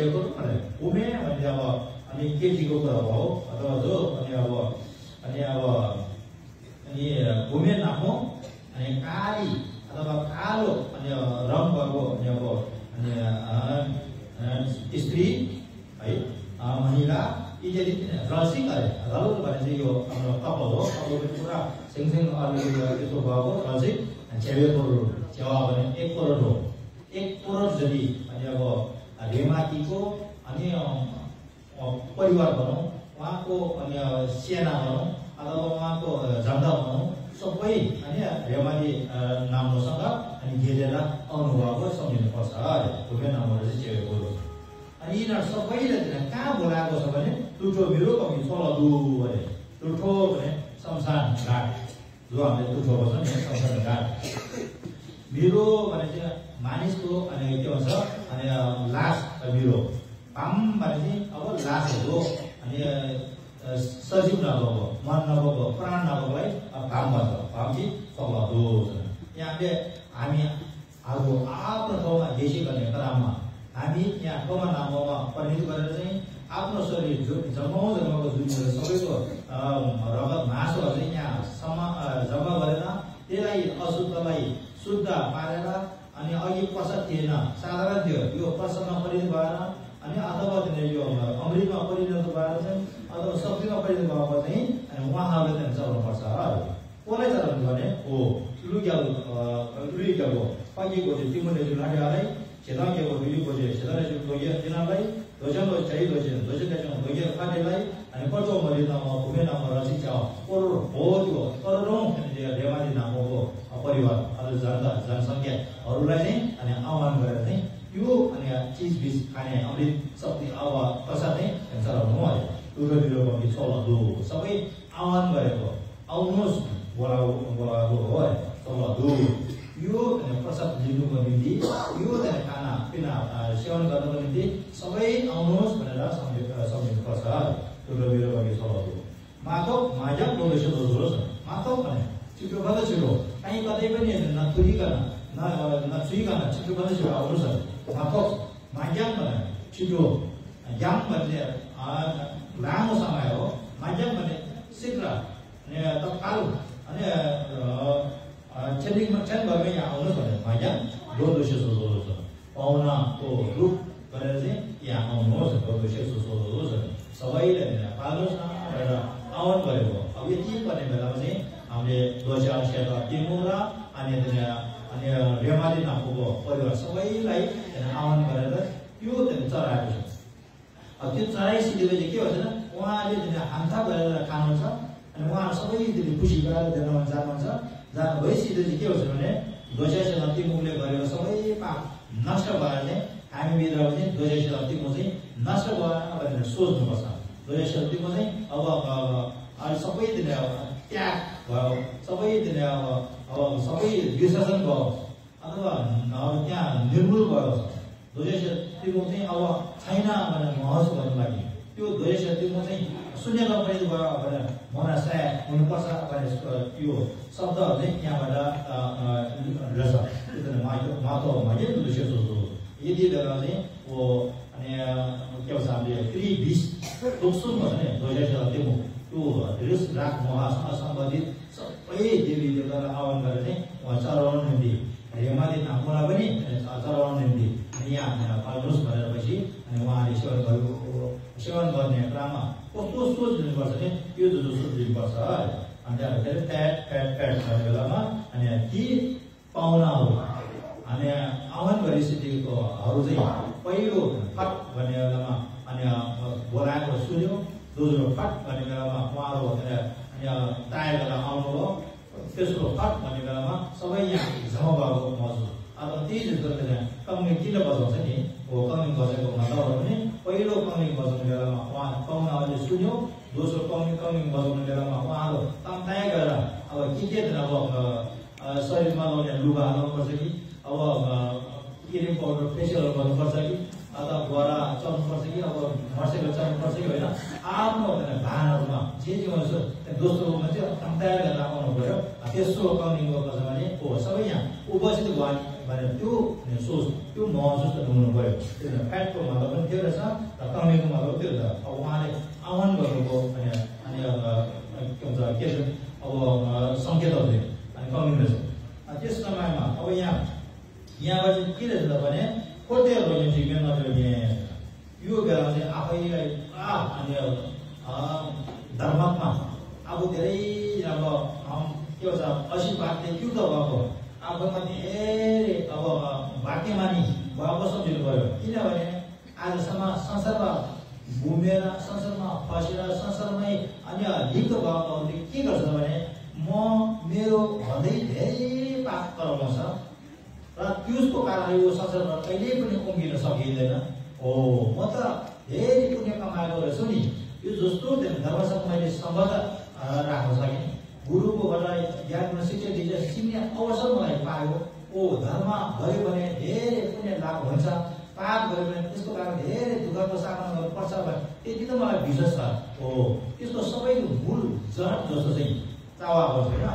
छेउको भने घुमे भने अब अनि केटीको कुरा हो अथवा जो अनि घुमे नामो अनि काली अथवा कालो अनि रङ भएको अनि स्त्री है महिला इत्यादि रसिक अरे रल भने चाहिँ यो हाम्रो कपाल हो कपालको पुरा सिङसिङ त्यसो भएको रसिक छेउको छेवा भने 1 करोड हो 1 करोड जति अनि अब रेमाकीको अनि परिवार भनौँ उहाँको अनि सेना भनौँ अथवा उहाँको जनता भनौँ सबै अनि रेमाली नामसँग अनि घेरेर आउनुभएको सम्झिनुपर्छ अरे घुमे नामहरू चाहिँ छेउको अनि यिनीहरू सबैले कहाँ बोलाएको छ भने टुटो बिरो कमी सोलदु अरे टुटो भने शमशान घाट जो हामीले टुटो भन्छ नि शमशान घाट बिरो भने चाहिँ मानिसको अनि के भन्छ अनि लास बिरो पाम भने चाहिँ अब लासहरू अनि सजीव नभएको मन नभएको प्राण नभएकोलाई भाम भन्छ भाम चाहिँ सोलदु यहाँले हामी अब आफ्नो ठाउँमा देशी गर्ने क्रममा हामी यहाँ ठाउँमा नाममा परिणत गरेर चाहिँ आफ्नो शरीर जन्मको जुन सबैको रगत मासुहरू चाहिँ यहाँसम्म जम्मा गरेर त्यसलाई अशुद्धलाई शुद्ध पारेर अनि अघि प्रसाद थिएन साधारण थियो यो प्रसादमा परिणत भएर अनि अथवा यो अमृतमा परिणत भएर चाहिँ अथवा शक्तिमा परिणत भएको चाहिँ अनि उहाँहरूले चाहिँ चलाउनुपर्छ कसलाई चलाउनु भने हो लुग्याको पकिएको चाहिँ तिमीले जुन लाटेलाई 제단계고 밀리고지 제단에 좀 거기에 지나가이 도전도 제일 도전에 좀 거기에 파대라이 아니 벌써 머리나 뭐 보면 아무라 진짜 꼬르 보고 꼬르롱 이제 대만이 나오고 परिवार अरु जनसङ्ख्या अरूलाई नै अनि आह्वान गरेर चाहिँ यो अनि चीज बीज खाने अमृत शक्ति अब प्रसाद नै चलाउनु है टुटो बिरो पनि चलाउनु सबै आह्वान गरेको आउनुहोस् बोलाएको हो है चलाउनु यो प्रसाद लिनुको निम्ति यो खाना पिना सेवन गर्नको निम्ति सबै आउनुहोस् भनेर सम्झिनुपर्छ टुटो बिरो पनि चलाउनु माथो माजा प्रवेश गर्नुहोस् माथो भने छिटो भन्दा छिटो कहीँ कतै पनि नछुइकन छिटो भन्दा छिटो आउनुहोस् माथो माग्याङ भने छिटो याङ भन्ने लामो समय हो माग्याङ भने शीघ्र अनि तत्काल अनि छेडिङमा छेन भएमै यहाँ आउनुहोस् भने माग्याङ दोदोसे सोच्नुहोस् पाहुनाको रूप गरेर चाहिँ यहाँ आउनुहोस् दोदोसे सोच्नुहोस् सबैले पाल्नुहोस् न भनेर आह्वान गरेको अब यति पर्ने बेलामा चाहिँ हामीले ध्वजासेवा तिमुरा अनि रेमाली नामको परिवार सबैलाई आह्वान गरेर त्यो चढाएको छ अब त्यो चढाइसकेपछि के भन्छ उहाँले हान्था गरेर खानुहुन्छ अनि उहाँ सबै खुसी गरेर जानुहुन्छ जानु भइसकेपछि के हुन्छ भने ध्वजासेवा तिमुरले गरेको सबै पाप नष्ट भएर चाहिँ हामी भित्र चाहिँ ध्वजासेवा तिमुर चाहिँ नष्ट भएन भनेर सोच्नुपर्छ ध्वजासेवा तिमुर चाहिँ अब सबै त्याग भयो सबै अब सबै विसर्जन भयो अथवा त्यहाँ निर्मूल भयो ध्वजासेवा तिमुर चाहिँ अब छैन भनेर महसुस गर्नु लागि त्यो ध्वजासेवा तिमुर चाहिँ शून्यमा परिणत भयो भनेर मनाशय हुनुपर्छ भनेर यो शब्दहरू चाहिँ यहाँबाट रहेछ माथो यदि बेला चाहिँ अनि के भन्छ हामीले फेरि 20 दोस्रो भन्छ नि ध्वजासेवा तिमुर त्यो रिस राग मोहसँग सम्बन्धित सबै देवी देवतालाई आह्वान गरेर चाहिँ उहाँ चढाउनु निम्ति रेमाली नामलाई पनि चढाउनु निम्ति अनि यहाँ पाल्नुहोस् भनेर पछि अनि उहाँले सेवन गर्ने क्रममा कस्तो सोच लिनुपर्छ भने यो जो सोच लिनुपर्छ अनि फेरि प्याट गर्ने बेलामा अनि ती पाहुनाहरू अनि आह्वान गरिसकेकोहरू चाहिँ पहिलो फट भन्ने बेलामा अनि बोलाएको सुन्यो दोस्रो फट भन्ने बेलामा उहाँहरू तयार गरेर आउनुभयो तेस्रो फट भन्ने बेलामा सबै यहाँ जम्मा भएको महसुस अब त्यही जस्तो कमिङ किन बजाउँछ नि हो कमिङ बजेको मतलब भने पहिलो कमिङ बजाउने बेलामा उहाँ पाहुनाहरूले सुन्यो दोस्रो कमिङ बजाउने बेलामा उहाँहरू तयार गरेर अब के अब शरीरमा लगाउने लुगा लगाउनुपर्छ कि अब क्रिम पाउडर फेसियल गर्नुपर्छ कि अथवा घोरा चल्नुपर्छ कि अब मर्सेको चल्नुपर्छ कि होइन आफ्नो भानहरूमा जे हुन्छ दोस्रोमा चाहिँ तयार गरेर आउनु पऱ्यो तेस्रो कमिङ गर्नुपर्छ भने सबै यहाँ उपस्थित भयो भनेर त्यो सोच त्यो महसुस त हुनु पर्यो। त्यो फ्याटको मतलब पनि त्यो रहेछ र कमीको मतलब त्यो रहेछ। अब उहाँले आह्वान गर्नुभयो अनि के भन्छ के अब सङ्केतहरू दियो अनि कमी रहेछ। त्यस समयमा अब यहाँबाट चाहिँ के रहेछ भने खोटे रोज्ने जिम्मे नजोड्ने यो बेला चाहिँ आफैलाई अनि धर्ममा अब धेरै अब के भन्छ अशिवादले युद्ध भएको आफूमा धेरै अब भाग्यमानी भएको सम्झिनु पर्यो। किनभने आजसम्म संसारमा घुमेर संसारमा फसेर संसारमै अनि लिप्त भएकोहरूले के गर्छ भने म मेरो भन्दै धेरै पाप गराउँछ र त्यसको कारणले यो संसारमा कहिल्यै पनि उम्किन सकिँदैन। हो म त धेरै पुण्य कमाएको रहेछु नि, यो जस्तो धर्मसँग मैले सम्बन्ध राख्न सकेँ, गुरुकोबाट ज्ञान शिक्षा दिँदा सिक्ने अवसर मलाई पायो। ओ धर्म गऱ्यो भने धेरै पुण्य लाभ हुन्छ, पाप गऱ्यो भने त्यसको कारण धेरै दुःखको सामना गर्नुपर्छ भने त्यति त मलाई विश्वास छ। हो त्यसको सबैको मूल जड जस्तो चाहिँ चावाको छैन।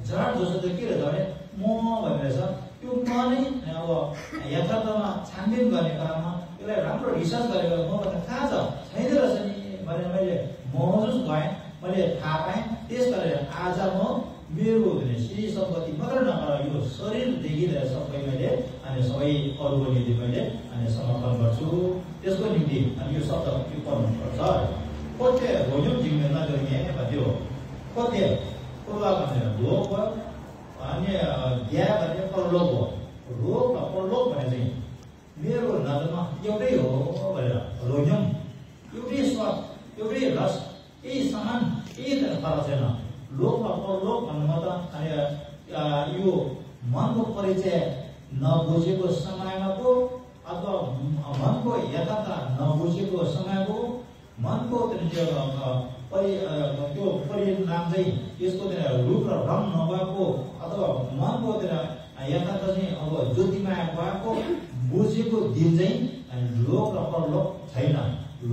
जड जस्तो चाहिँ के रहेछ भने म भन्ने रहेछ। त्यो म नै अब यथार्थमा छानबिन गर्ने क्रममा यसलाई राम्रो रिसर्च गरेर म भन्दा कहाँ छ छैन रहेछ नि भनेर मैले महसुस भएँ, मैले थाहा पाएँ। त्यस गरेर आज म मेरो श्री सम्पत्ति मात्र नभएर यो शरीरदेखि लिएर सबै मैले अनि सबै अरूको निम्ति मैले अनि समर्पण गर्छु। त्यसको निम्ति अनि यो शब्द के पर्नुपर्छ खोटे रोज्यौँ जिम्मे नजोड्ने भन्थ्यो। खोटे पूर्व भनेर लोक भयो अनि द्या भने परलोक हो। लोक र परलोक भने चाहिँ मेरो नजरमा एउटै हो भनेर रोज्यौँ, एउटै स्वाद एउटै रस केही समान केही फरक छैन। लोक र परलोक भन्नुमा त अनि यो मनको परिचय नबुझेको समयमा पो अथवा मनको यथार्थ नबुझेको समयको मनको त्यो परिणाम चाहिँ यसको रूप र रङ नभएको अथवा मनको यथार्थ चाहिँ अब ज्योतिमाया भएको बुझेको दिन चाहिँ लोक र परलोक छैन।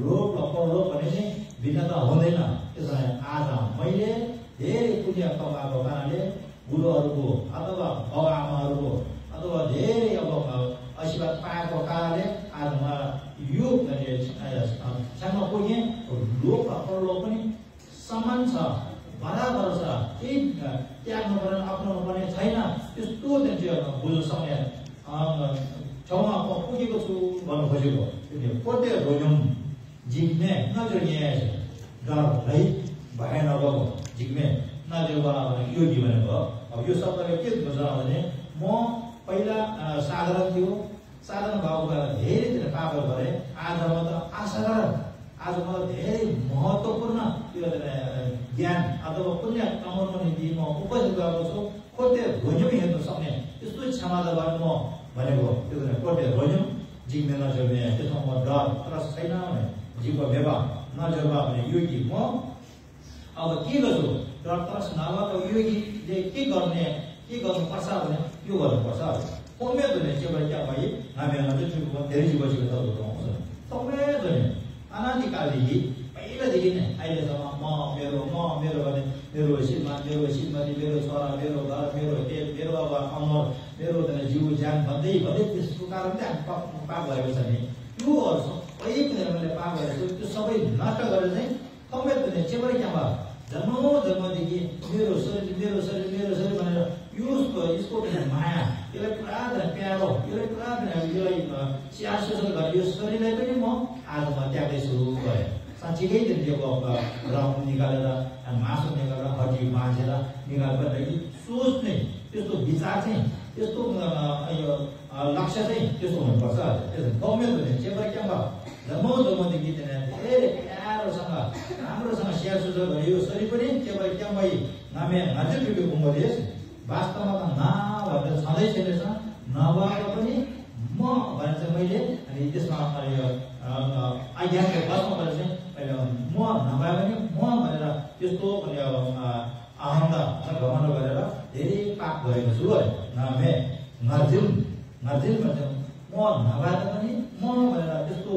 लोक र परलोक भने चाहिँ भिन्नता हुँदैन। त्यसैले आज मैले धेरै पुण्य कमाएको कारणले गुरुहरूको अथवा बाबुआमाहरूको अथवा धेरै अब आशीर्वाद पाएको कारणले आज मलाई यो क्षणमा पुगेँ। लोक र परलोक पनि समान छ, बराबर छ, केही त्याग्नु पर्ने अप्नाउनु पर्ने छैन। त्यस्तो बुझ्नु सक्ने ठाउँमा पुगेको छु भन्नु खोजेको। खोटे रोज्यौँ जिम्मे नजोड्ने डर रहित भए नगएको जिम्मे नजोड्वा भने योगी भनेको। अब यो शब्दले के बुझ्छ भने म पहिला साधारण थियो, साधारण भएको बेला धेरै पापहरू गरेँ। आज म त असाधारण, आज म धेरै महत्त्वपूर्ण त्यो ज्ञान अथवा पुण्य कमाउनको निम्ति म उपस्थित गएको छु। खोटे रोज्यौँ हेर्न सक्ने त्यस्तो क्षमता गर्नु म भनेको। त्यो खोटे रोज्यौँ जिम्मे नजोड्ने, त्यसमा म डर त्रस छैन भने जीवको व्यवहार नजोड्वा भने योगी म अब के गर्छु। डर त्रस नभएको योगीले के गर्नुपर्छ भने यो गर्नुपर्छ। सौम्य धुने चाहिँ क्या भाइ हामी धेरै जीवजीको तर्फबाट आउँछ। सौम्य धुने अनादिकालदेखि पहिलादेखि नै अहिलेसम्म म मेरो भने मेरो श्रीमान, मेरो श्रीमती, मेरो छोरा, मेरो घर, मेरो तेल, मेरो अब अमर, मेरो जीव ज्यान भन्दै त्यसको कारण चाहिँ हामी पाप भएको छ नि। त्योहरू सबै मैले पाप गरेको छु। त्यो सबै नष्ट गरेर चाहिँ सौम्य धुने चाहिँ क्या जन्मदेखि मेरो शरीर भनेर यसको माया, यसलाई पुरा प्यारो, यसलाई पुरा यसलाई स्याहार सुसार गरेर यो शरीरलाई पनि म आज म त्याग्दैछु गरेँ। साँच्चीकै त्यो रङ निकालेर मासु निकालेर हड्डी बाँझेर निकालेर सोच नै त्यस्तो विचार चाहिँ त्यस्तो यो लक्ष्य चाहिँ त्यस्तो हुनुपर्छ। सौम्य हुने चाहिँ क्या जन्मदेखि धेरै प्यारोसँग राम्रोसँग स्याहार सुसार गरे यो शरीर पनि केवल क्या भाइ नामे नजिक रुपियाँ कुम्बदेश वास्तवमा त भनेर छँदै छैनछ। नभएर पनि म भनेर चाहिँ मैले अनि त्यसमा आज्ञाको बसमा गरेर चाहिँ अहिले म नभए पनि म भनेर त्यस्तो अहन्ता घमण्ड गरेर धेरै पाप गरेको छु। नामे नर्जिल भन्छ म नभए पनि म भनेर त्यस्तो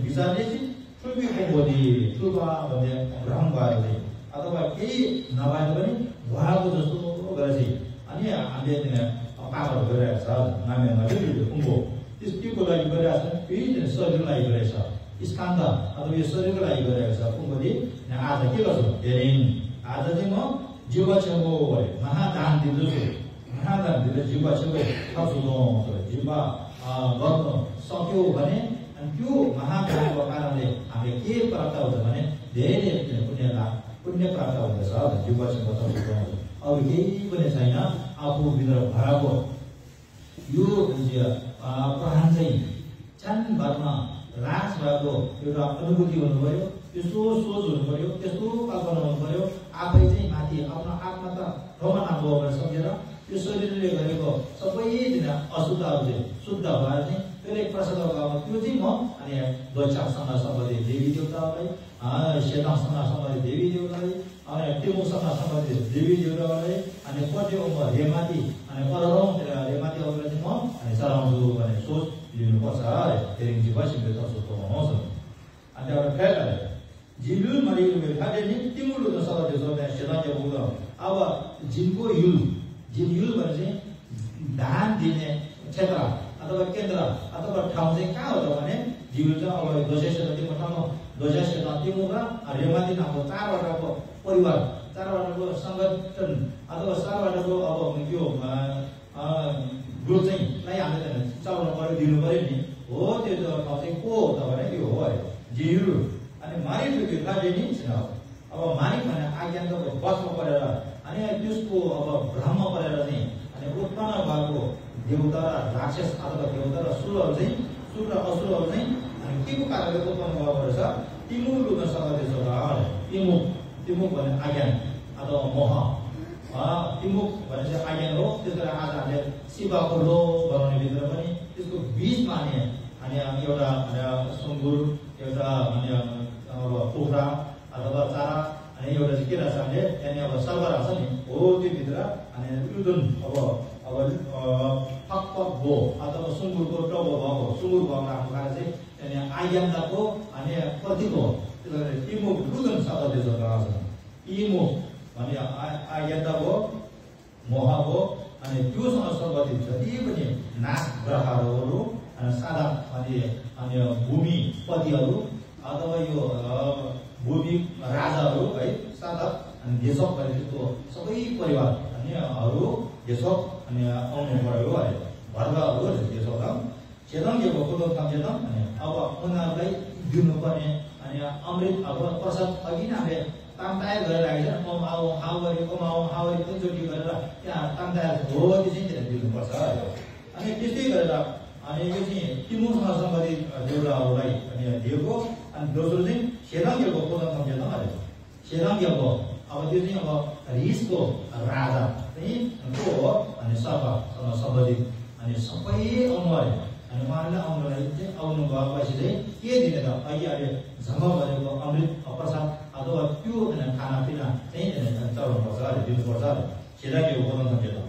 विचारले चाहिँ ठुल्पी कुम्बोदी ठुल्पा भन्ने भ्रम भएर चाहिँ अथवा केही नभए पनि म भराको जस्तो गरेपछि अनि हामीले पापड गरिरहेको छ नानीहरूलाई उँभो त्यसको लागि गरिरहेको छ फेरि शरीरको लागि गरिरहेको छ स्कान्द अथवा यो शरीरको लागि गरिरहेको छ उँभोले आज के गर्छु धेरै आज चाहिँ म जिउवा छेउको महादान दिँदैछु महादान दिँदै जिउवा छेउको खाउँछु जिउवा गर्नु सक्यो भने अनि त्यो महादानको कारणले हामीले के प्राप्त हुन्छ भने धेरै पुण्य प्राप्त हुँदछ जिउवा छेउको खाउँछु अब केही पनि छैन आफूभित्र भराको यो प्रहान चाहिँ छान भरमा राज भएको एउटा अनुभूति हुनु पर्यो त्यस्तो सोच हुनु पर्यो त्यस्तो कल्पना हुनु पर्यो आफै चाहिँ माथि आफ्नो आत्मा त ठाउँमा नाम्बो भनेर सम्झेर त्यो शरीरले गरेको सबै अशुद्धहरू चाहिँ शुद्ध भएर चाहिँ फेरि प्रसाद त्यो चाहिँ म अनि द्वैचासँग सम्बन्धित देवी देवतालाई सेतासँग सम्बन्धित देवी देवतालाई अनि टिमुसँग सम्बन्धित देवी देवतालाई अनि पट्यो रेमाथि अनि पररौँ रेमाथि अरूलाई चाहिँ म अनि चलाउँछु भन्ने सोच लिनुपर्छ अरे फेरि जीवसिंहले तसो आउँछ अनि एउटा फेरि जिलुल मरिको खाले नि तिमुलु त सबै देशले सेताको बुझ अब जिनको युल भने चाहिँ धान दिने क्षेत्र अथवा केन्द्र अथवा ठाउँ चाहिँ कहाँ हो त भने जिउ चाहिँ अब दशैको ठाउँमा दशैको तिमुरा रेमाथि नामको चारवटाको परिवार चारवटाको संगठन अथवा चारवटाको अब यो ग्रुप चाहिँ हामीले चलाउनु पर्यो दिनु पर्यो नि हो त्यो ठाउँ चाहिँ को हो त भने यो हो अरे जिउ अनि मानिक खाले नि अब मानिक भने आज्ञाको बसमा परेर अनि त्यसको अब भ्रममा परेर चाहिँ अनि उत्पन्न भएको देवता र राक्षस अथवा देवता र सुरहरू चाहिँ सुर र असुरहरू चाहिँ अनि के को कारणले उत्पन्न भएको रहेछ तिमुल रूपमा सक्दैछ तिमुक भने आज्ञान अथवा मोह तिमुक भने चाहिँ आज्ञान हो त्यस कारण आज हामीले शिवको लो बनाउने भित्र पनि त्यसको बीचमा अनि एउटा सुँगुर एउटा अनि अब कुखुरा अथवा चारा अनि एउटा चाहिँ के रहेछ हामीले त्यहाँनिर अब सर्वरा छ नि हो त्यो भित्र अनि युदन अब फकफक भो अथवा सुँगुरको टबो भएको सुँगुर भएको आफ्नो कारण चाहिँ त्यहाँनिर आज्ञाको अनि प्रतीक हो त्यसो गरी इमुक रुदन शब्द रहेछ इमु भने आज्ञा हो मोह हो अनि त्योसँग सम्बन्धित जति पनि नाग ग्रहहरू अनि सादा अनि भूमिपतिहरू अथवा यो भूमि राजाहरू है साधक अनि देशक भनेको सबै परिवार अनि अरू देशक अनि आउनु पर्यो है वर्गहरू देशक चेतन के भएको काम चेतन अनि अब उनीहरूलाई दिनुपर्ने अनि अमृत अब प्रसाद अघि नै हामीले काम तयार गरेर राखेको छ कमाऊ हाउ एकचोटि गरेर त्यहाँ काम तयार हो त्यसै त्यहाँ दिनुपर्छ अनि त्यस्तै गरेर अनि यो चाहिँ तिमुसँग सम्बन्धित देउराहरूलाई अनि दिएको अनि दोस्रो चाहिँ सेरङ्गेको कोदम सम्झेन अरे सेरङ्गेको अब त्यो चाहिँ अब रिसको राजा चाहिँ को हो अनि सर्पसँग सम्बन्धित अनि सबै आउनु अरे अनि उहाँहरूले आउनुलाई चाहिँ आउनु भएपछि चाहिँ के दिने त अहिले अहिले झमक गरेको अमृत प्रसाद अथवा त्यो खानापिना चाहिँ चलाउनुपर्छ अरे दिनुपर्छ अरे सेरङ्गेको कोदम सम्झेन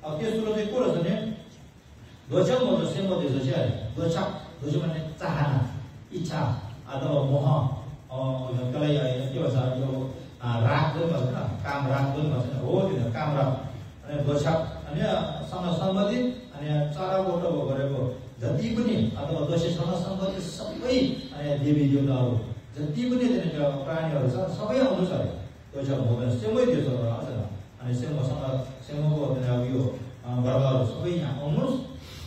अब तेस्रो चाहिँ को रहेछ भने दोचक मतलब सेम्बो देश चाहिँ दोचक भने चाहना इच्छा अथवा मोह त्यसलाई के भन्छ यो राग पनि भन्छ न काम राग पनि भन्छ हो त्यो काम राग अनि दोचक अनि सँग सम्बन्धित अनि चराबाट गरेको जति पनि अथवा दोषीसँग सम्बन्धित सबै अनि देवी देवताहरू जति पनि त्यहाँनिर प्राणीहरू छ सबै आउनु छ दोचक हुँदैन सेम्बै देशहरू आउँछ अनि सेम्बोको यो वर्गहरू सबै यहाँ आउनुहोस्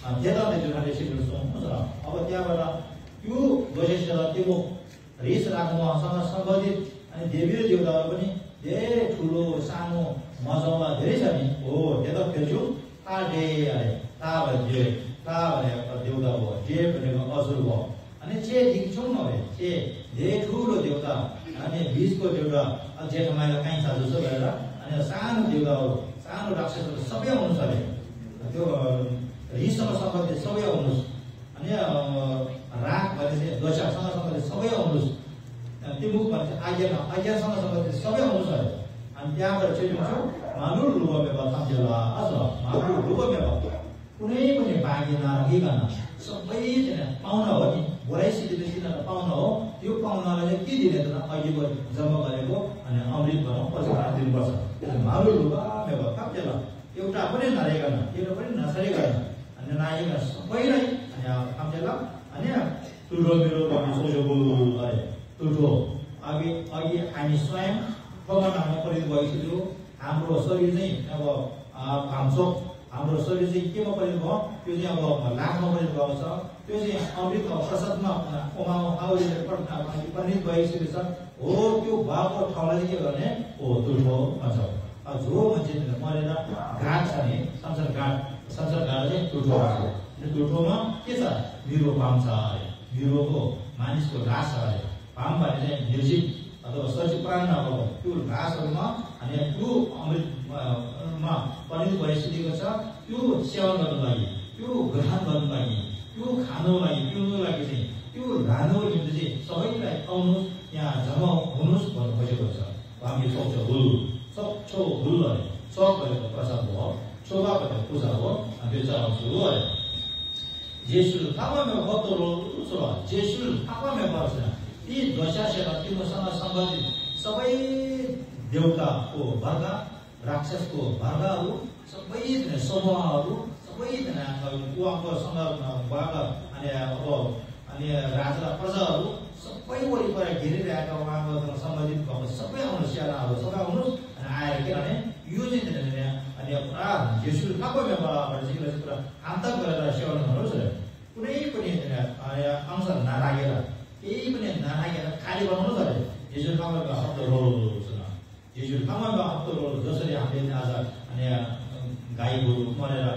त्यताले त्यो खाले सिक्नु सक्नुहुन्छ अब त्यहाँबाट त्यो वैशिष्ट त्यो रिस राख्नुसँग सम्बन्धित अनि देवी र देवताहरू पनि धेरै ठुलो सानो मजाउला धेरै छ नि हो त्यता फेर्छु ताडे अरे ता भने देवता भयो जे भनेको असुर भयो अनि चे दिन्छौँ नभए चे धेरै ठुलो देवता अनि बीचको देउता जेठमाइला काहीँ छ जस्तो गरेर अनि सानो देउताहरू सानो राक्षसहरू सबै आउनु छ अरे त्यो रिससँग सम्बन्धित सबै आउनुहोस् अनि राग भने चाहिँ दोषसँग सम्बन्धित सबै आउनुहोस् त्यो मुख भने चाहिँ आज्ञासँग सम्बन्धित सबै आउनुहोस् अरे अनि त्यहाँबाट चाहिँ मानुर रुपमेवा सम्झेला अझ मानुर रुपमेवा कुनै पनि बाँकी नराखिकन सबैजना पाहुना हो नि बोलाइसिकेपछि तिनीहरू पाहुना हो त्यो पाहुनालाई के दिने त अघिको जम्मा गरेको अनि अमृत भनौँ पछि दिनुपर्छ मालु लुगा मेवा काप्टेला एउटा पनि नरेगन एउटा पनि नछरेगन अनि नाइगन सबैलाई अनि काप्टेला अनि टुटो मेरो पनि सोचेको गरे टुटो अघि हामी स्वयं प्रमाणमा परिणत भइसक्यो हाम्रो शरीर चाहिँ अब घामचोक हाम्रो शरीर चाहिँ केमा परिणत भयो त्यो चाहिँ अब लाखमा परिणत भएको छ त्यो चाहिँ अमृतको प्रसादमा परिणत भइसकेको छ हो त्यो भएको ठाउँलाई चाहिँ के गर्ने हो टुटो भन्छ जो मान्छे मरेर घाट छ नि संसार घाट चाहिँ टुटो भएको टुटोमा के छ बिरो पाम छ अरे बिरोको मानिसको घाँस छ अरे पाम भने चाहिँ म्युजिक अथवा सचिव प्राण नभएको त्यो घाँसहरूमा अनि त्यो अमृतमा परिणत भइसकेको छ त्यो सेवन गर्नु लागि त्यो ग्रहण गर्नु लागि त्यो खानु लागि पिउनु लागि चाहिँ त्यो लानु निम्ति चाहिँ सबैलाई आउनुहोस् यहाँ जम्मा हुनुहोस् भन्नु खोजेको छ हामी सक्छ हुल सक्छौ हुल अरे सक गरेको प्रसाद हो शोभा भनेको पूजा हो अनि त्यो चढाउँछु अरे जेसु थापामा भक्तहरू सोभा जेसु थापामा पर्छ ती दशासेना तिमीसँग सम्बन्धित सबै देवताको वर्ग राक्षसको वर्गहरू सबैजना समूहहरू सबैजना उहाँकोसँग भएको अनि राजा प्रजाहरू सबै वरिपरि घेरिरहेका उहाँको सम्बन्धित भएको सबै आउनु सेनाहरू सबै आउनुहोस् अनि आएर किनभने यो चाहिँ अनि पुरा जेसु थापामा भनेपछि पुरा आन्तक गरेर सेवन गर्नुहोस् कुनै पनि अंश नराखेर केही पनि नराखेर खाली बनाउनुहोस् अरे जेसु थापामा हप्तो रोल जेसु थापामा हप्तो रोल जसरी हामीले आज अनि गाई गोरु मरेर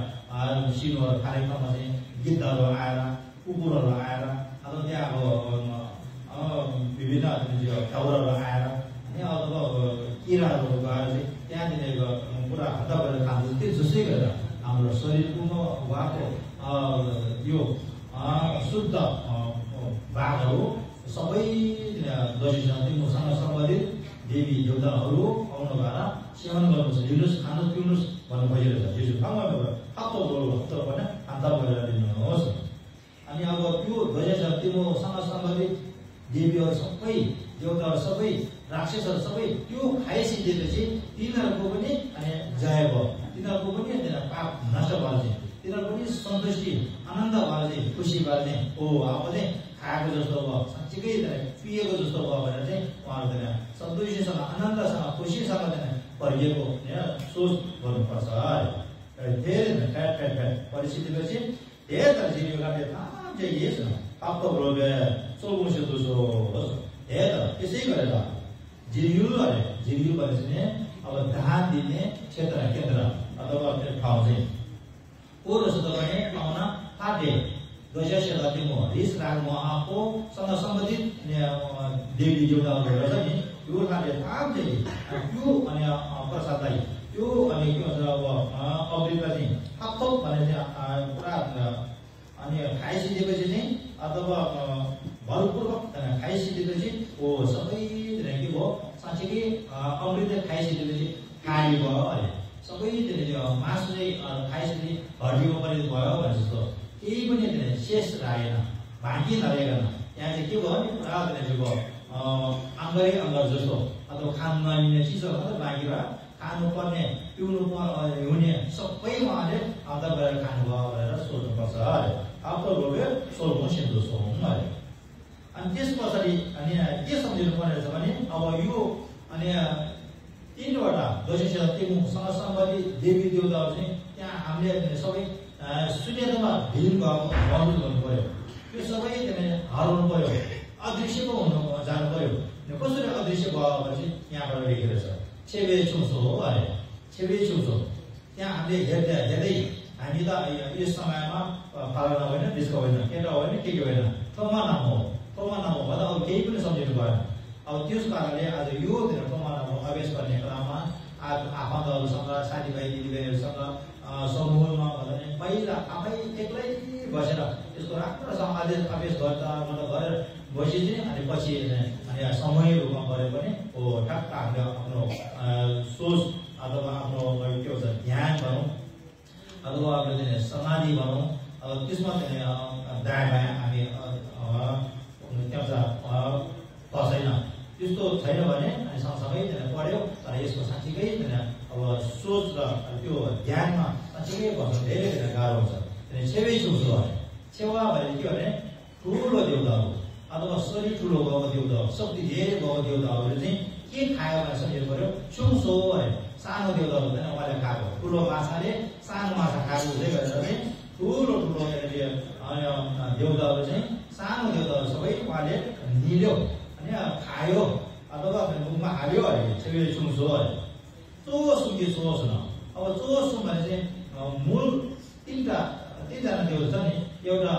सिनोहरू कार्यक्रममा चाहिँ गिद्धहरू आएर कुकुरहरू आएर अथवा त्यहाँ अब विभिन्न टाउरहरू आएर अनि अथवा किराहरू गएर चाहिँ त्यहाँनिर पुरा हत्ता गरेर खान्छ त्यो जसै गरेर हाम्रो शरीरमा भएको यो शुद्ध भागहरू सबै दशीसँग तिमीसँग सम्बन्धित देवी देवताहरू आउनु भएर सेवन गर्नुहोस् लिनुहोस् खानुहोस् पिउनुहोस् भन्नु खोजिरहेछ त्यसो ठाउँमा हप्तो भने अन्त गरेर दिनुहोस् अनि अब त्यो दशीसँग तिमीसँग सम्बन्धित देवीहरू सबै देवताहरू सबै राक्षसहरू सबै त्यो खाइसकेपछि तिनीहरूको पनि अनि जय भयो तिनीहरूको पनि पाप नष्ट भएर चाहिँ तिनीहरूको पनि सन्तुष्टि आनन्द भएर चाहिँ खुसी भएर चाहिँ हो अब चाहिँ खाएको जस्तो भयो साँच्चीकै पिएको जस्तो भयो भनेर चाहिँ उहाँहरू सन्तुष्टिसँग आनन्दसँग खुसीसँग परिएको सोच गर्नुपर्छ धेरै फ्याट परिस्थितिपछि धेरै जीविकाले चाहिँ यस आफ्नो रोगे चौमुसे दोस्रो हेर त्यसै गरेर जिरियु अरे जिरियु भनेपछि अब धान दिने क्षेत्र केन्द्र अथवा ठाउँ चाहिँ पूर्व तपाईँ पाउन आँटे दशासेना तिम्रो रिस राग उहाँकोसँग सम्बन्धित देवी देवताहरू रहेछ नि यो खाले थाम चाहिँ त्यो अनि प्रसादलाई त्यो अनि के भन्छ अब अमृतलाई चाहिँ थपथप भने चाहिँ पुरा अनि खाइसकेपछि चाहिँ अथवा भरपूर्वक खाइसकेपछि हो सबै के भयो साँच्चीकै अमृत खाइसकेपछि खाली भयो अरे सबैजना मासु चाहिँ खाइसकेपछि हड्डीमा परिणत भयो भने जस्तो केही पनि शेष लागेन भाँकी नरहेन यहाँ चाहिँ के भयो नि पुरा भयो अङ्गै अङ्ग जस्तो अथवा खानु नलिने चिजहरू मात्रै बाँकी भयो खानुपर्ने पिउनु हुने सबै उहाँले अन्त गरेर खानुभयो भनेर सोच्नुपर्छ अरे आफ्नो रोगे सोल्नु सिन्धु सोहौँ अरे अनि त्यस पछाडि अनि के सम्झिनु पर्ने रहेछ भने अब यो अनि तीनवटा दशीसेना तिमीसँग सम्बन्धित देवी देवताहरू चाहिँ त्यहाँ हामीले सबै शून्यतामा भिड भएको महसुस गर्नु पर्यो त्यो सबै हराउनु पर्यो अदृश्य पो हुनु जानु पर्यो कसरी अदृश्य भयो भने यहाँबाट लेखेको छ छेबे छुसो हो अरे छेबे छुसो त्यहाँ हामीले हेर्दै हामी त यस समयमा पालना होइन त्यसको होइन केटा होइन के होइन थोमा नाम हो भन्दा अब केही पनि सम्झिनु भएन अब त्यस कारणले आज यो थोमा नाम अभ्यास गर्ने क्रममा आफन्तहरूसँग साथीभाइ दिदीबहिनीहरूसँग समूहमा भन्दा पनि पहिला आफै एक्लै बसेर यसको राम्रोसँग अभ्यास गर्दा गरेर बसेपछि अनि पछि अनि सामूहिक रूपमा गरे पनि हो ठ्याक्क हामीले आफ्नो सोच अथवा आफ्नो के भन्छ ध्यान भनौँ अथवा हामीले समाधि भनौँ त्यसमा दायाँ बायाँ हामी त्यहाँ बस्दैन छेवे चुसो छेवा भने के भने ठुलो देउता हो अथवा शरीर ठुलो भएको देउता हो शक्ति धेरै भएको देउताहरूले चाहिँ के खायो भने सम्झिनु पर्यो चुसो अरे सानो देउता हुँदैन उहाँले खाएको ठुलो माछाले सानो माछा खाएको हुँदै गरेर चाहिँ ठुलो ठुलो देउताहरू चाहिँ सानो देउताहरू सबै उहाँले निल्यो अनि खायो अथवा मुखमा हाल्यो अरे छेवे चुसो अरे चोसुङ्गे चोस न अब चोसु भने चाहिँ मूल तीनजना देउता छ नि एउटा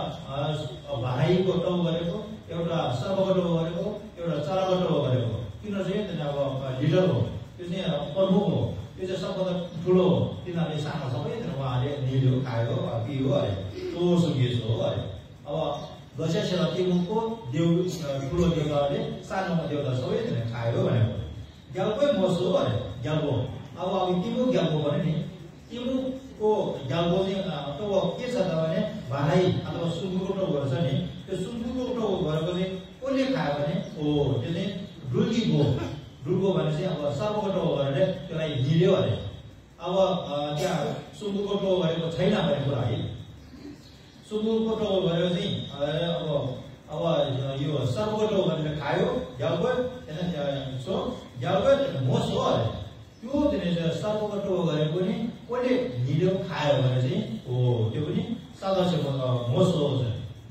भाइको टाउ गरेको एउटा सर्वको टाउ गरेको एउटा चराको टाउ गरेको तिनीहरू चाहिँ अब लिडर हो त्यो चाहिँ प्रमुख हो त्यो चाहिँ सबभन्दा ठुलो हो तिनीहरूले सानो सबै उहाँले निल्यो खायो पियो अरे चोसुङ्गे चो अरे अब दसैँ सेवा तिमुको ठुलो देउताहरूले सानो देउता सबै खायो भनेको ग्याल्पै मसो अरे ग्याल्पो अब तिमु ग्याल्पो भने नि तिमुको ग्याल्पो चाहिँ के छ त भने भाइ अथवा सुँगुरको टाउको छ नि त्यो सुँगुरको टाउको गरेको चाहिँ कसले खायो भने त्यो चाहिँ डुल्गो भने चाहिँ अब सर्पको टाउको गरेर त्यसलाई निल्यो अरे अब त्यहाँ सुँगुरको टाउको गरेको छैन भन्ने कुरा है सुँगुरको टाउको गरेर चाहिँ अब यो सर्पको टाउको गरेर खायो ग्याल्पो सो ग्याल्पो मोस हो अरे त्यो चाहिँ सर्पको टाउको गरेको पनि कसले निल्यो खायो भने चाहिँ त्यो पनि सदस्यको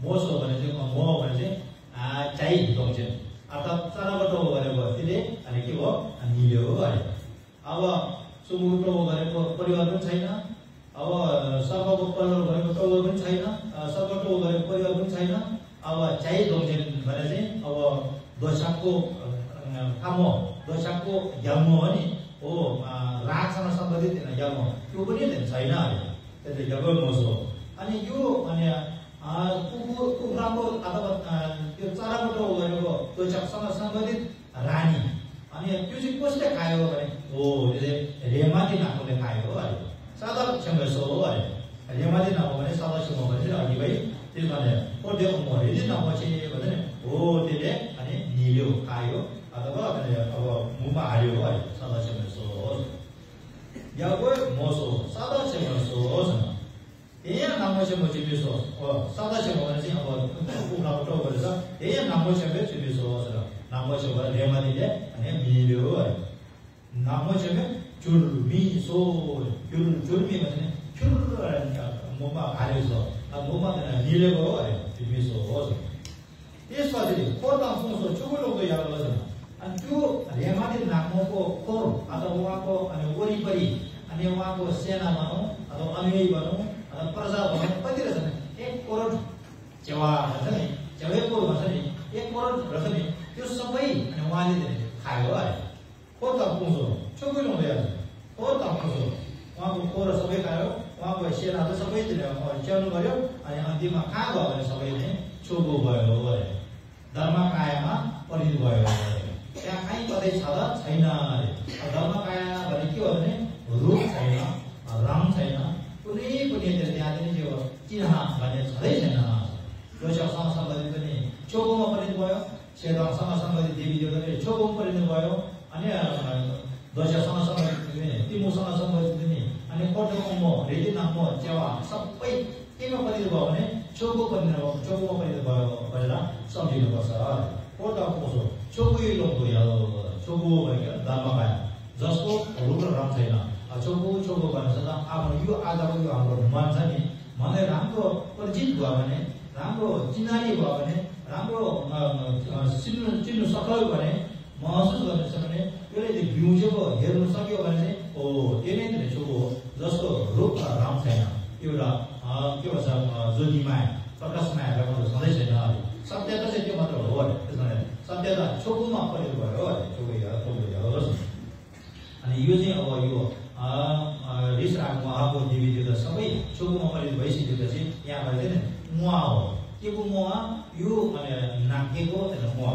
मोसो भने चाहिँ म भने चाहिँ चाइ दोङ्छे अर्थात् चराको टाउको गरेको त्यसले अनि के भयो निल्यो अरे अब सुँगुरको टाउको गरेको परिवार पनि छैन अब सर्पको परिवार गरेको टाउको पनि छैन सर्पको टाउको गरेको परिवार पनि छैन अब चाइ दोङ्छे भने चाहिँ अब दोसाकको खामो दोसाकको ग्याल्मो हो नि हो रागसँग सम्बन्धित ग्याल्मो त्यो पनि छैन अरे त्यसले ग्याल्मो मोसो अनि यो अनि कुखुराको अथवा त्यो चराको टाउको गरेको दोसाकसँग सम्बन्धित रानी अनि त्यो चाहिँ कसले खायो भने त्यो चाहिँ रेमाली नामले खायो अरे सादा छेम्बेसो हो अरे रेमाली नाम भने सादा छेम्बो भने चाहिँ अघि भाइ त्यसमा कोर्देको मरेली नपछि भने त्यसले अनि निल्यो खायो अथवा अब मुखमा हाल्यो अरे सादा छेम्बेसो होस् या कोही मोसो सादा छेम्बेसो होस् न यहाँ नामो छेम्बो चिम्बेसो सादा छेम्बो भने चाहिँ अब कुखुराको टाउको गरेछ यहाँ नामो छेम्बे चिम्बेसो होस् र नामो छेम्बो रेमालीले अनि निल्यो अरे नामो छेम्बे चुर्मी सो चुर्मी भने मुखमा हालेको छ अब मुखमा निलेको हो अरे चिम्बेसो होस् त्यसपछि खोर्दा सोसो चुगुलोको याद गर्छ अनि त्यो रेमाली नामोको खोर अथवा उहाँको अनि वरिपरि अनि उहाँको सेना भनौँ अथवा अनुयायी भनौँ अथवा प्रजा भनौँ कति रहेछ नि 1 करोड चेवा भन्छ नि चेवेको भन्छ नि 1 करोड रहेछ नि त्यो सबै अनि उहाँले खायो अरे खोर्दा पुँसो चुगुलो हुँदै खोर्दा पुँसो उहाँको खोर सबै खायो उहाँको सेना त सबै च्याउनु गर्यो अनि अन्तिममा कहाँ गयो भने सबै नै चोगो भयो अरे धर्मकायामा परिणत भयो अरे त्यहाँ कहीँ कतै छ र छैन अरे धर्मकाया भने के हो भने रूप छैन रङ छैन कुनै पनि त्यहाँ पनि के हो चिन्ह भन्ने छँदै छैन दोसाकसँग सम्बन्धित पनि चोगोमा परिणत भयो सेदाङसँग सम्बन्धित देवी देवता पनि चोगोमा परिणत भयो अनि दोसाकसँग सम्बन्धित तिमुसँग सम्बन्धित पनि अनि कोटोमो रेडी नामो चेवा सबै केमा परिणत भयो भने चोगोमा परिणत भयो भनेर सम्झिनुपर्छ कोटा पोसो चोगो लोको चोगो भनेको धर्मकाया जसको रूप र रङ छैन चोगो भन्छ त आफ्नो यो आजको यो हाम्रो मन छ नि मलाई राम्रो परिचित भयो भने राम्रो चिनारी भयो भने राम्रो चिन्नु सक्यो भने महसुस गर्नु सक्यो भने त्यसले बिउजेको हेर्नु सक्यो भने चाहिँ त्यो नै चोगो हो जसको रूप र रङ छैन एउटा के भन्छ ज्योतिमाया प्रकाशमाया सधैँ छैन सत्यता चाहिँ त्यो मात्र हो अरे त्यसमा सत्यता चोगोमा परिणत भयो अरे चोगो अनि यो चाहिँ अब यो रिस राग महाको देवी देवता सबै चोगोमा परिणत भइसकेपछि यहाँ भए चाहिँ मुवा हो के को मुवा यो अनि नाकेको मुवा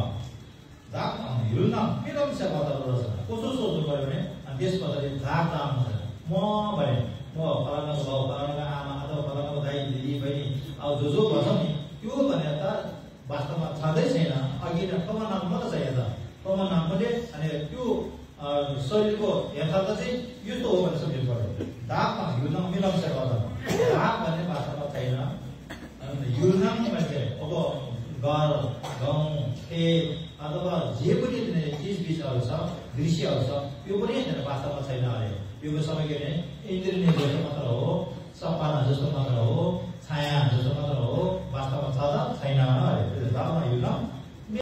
दाग हिँड्न मेरो सेवा गर्छ कसो सोच्नु पर्यो भने अनि त्यस पछाडि दाग दाम हुन्छ म भने म फलानाको बाउ फलानाको आमा अथवा फलानाको दाइ दिदी बहिनी अब जो भन्छ नि त्यो भनेर त वास्तवमा छँदै छैन अघि कमन नाम मात्र छ यहाँ त कमन नाम पनि अनि त्यो शरीरको यथार्थ चाहिँ यस्तो हो भनेर सम्झिनु पर्यो दागमा हिँड्न मिलाउँछ दाग भन्ने वास्तवमा छैन गाउँ खेत अथवा जे पनि चिजबिजहरू छ दृश्यहरू छ यो पनि वास्तवमा छैन अरे यो समय के अरे इन्द्रिय जस्तो मात्र हो सपना जस्तो मात्र हो छाया